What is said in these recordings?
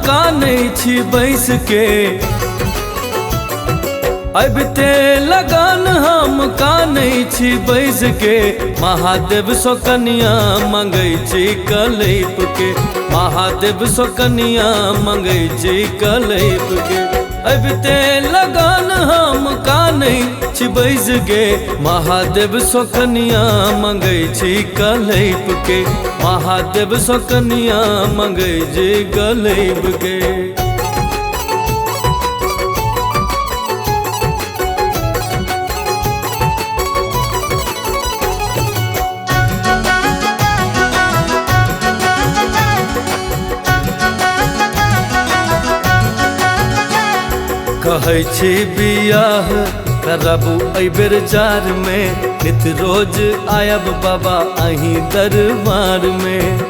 कानै छी बैस के, अबिते लगन हम कानै छी बैस के। महादेव सो कनिया मंगै छी कलैप के, महादेव सो कनिया मंगै छी कलैप के। अबिते लगन हम कानै छी बैस के, महादेव सो कनिया मंगै छी कलैप के, महादेव सो कनिया मंगै छी कलैप के। कहै छी बियाह करबू एहिबेर जार में, नित रोज आयब बाबा अहीं दरबार में।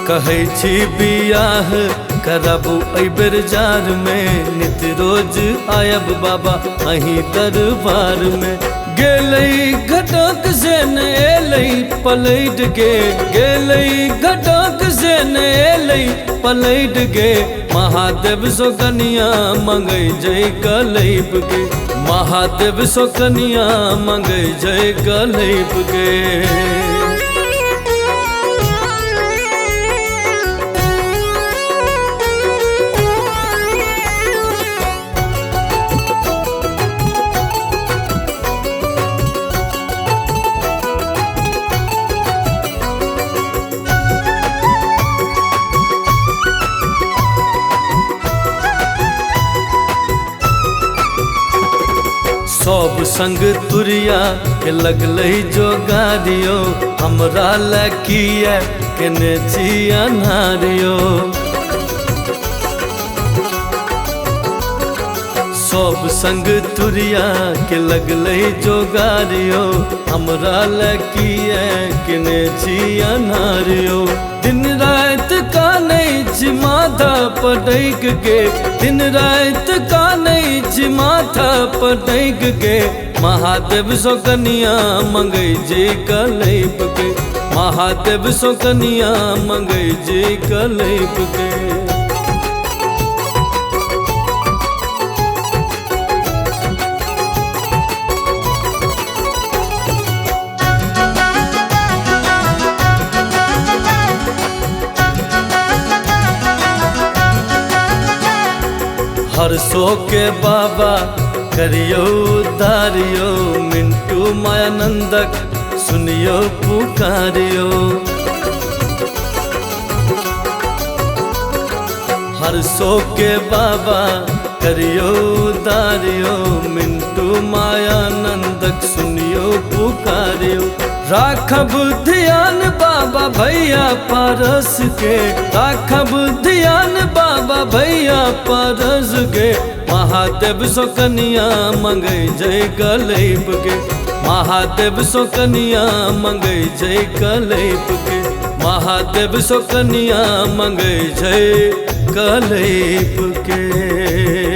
कहै छी बियाह करबू एहिबेर जार में, नित रोज आयब बाबा अहीं दरबार में। गेलै घटक से न एलै पलटि गे, गेलै घटक से न एलै पलटि गे। महादेव सो कनिया मंगै जय कलैप गे, महादेव सो कनिया मंगै जय कलैप गे। सब संग तुरिया के लगलै जोगारियो, हमरा लए किया केने छी अन्हारियो। सब संग तुरिया के लगलै जोगारियो, हमरा लए किया केने छी अन्हारियो। दिन राति कानै छी माथा पटैक के, दिन राति कानै छी माथा पटैक के। महादेव सो कनिया मंगै जे कलैप के, महादेव सो कनिया मंगै जे कलैप के। हरसो के बाबा करियो उद्धारियो, मिंटू मायानंदक सुनियो पुकारियो। हरसो के बाबा करियो उद्धारियो, मिंटू मायानंदक सुनियो पुकारियो। राखब ध्यान बाबा भैया पारस के, राखब ध्यान बाबा भैया पारस के। महादेव सो कनिया मंगै जय कलैप के, महादेव सो कनिया मंगै जय कलैप के, महादेव सो कनिया मंगै जय कलैप के।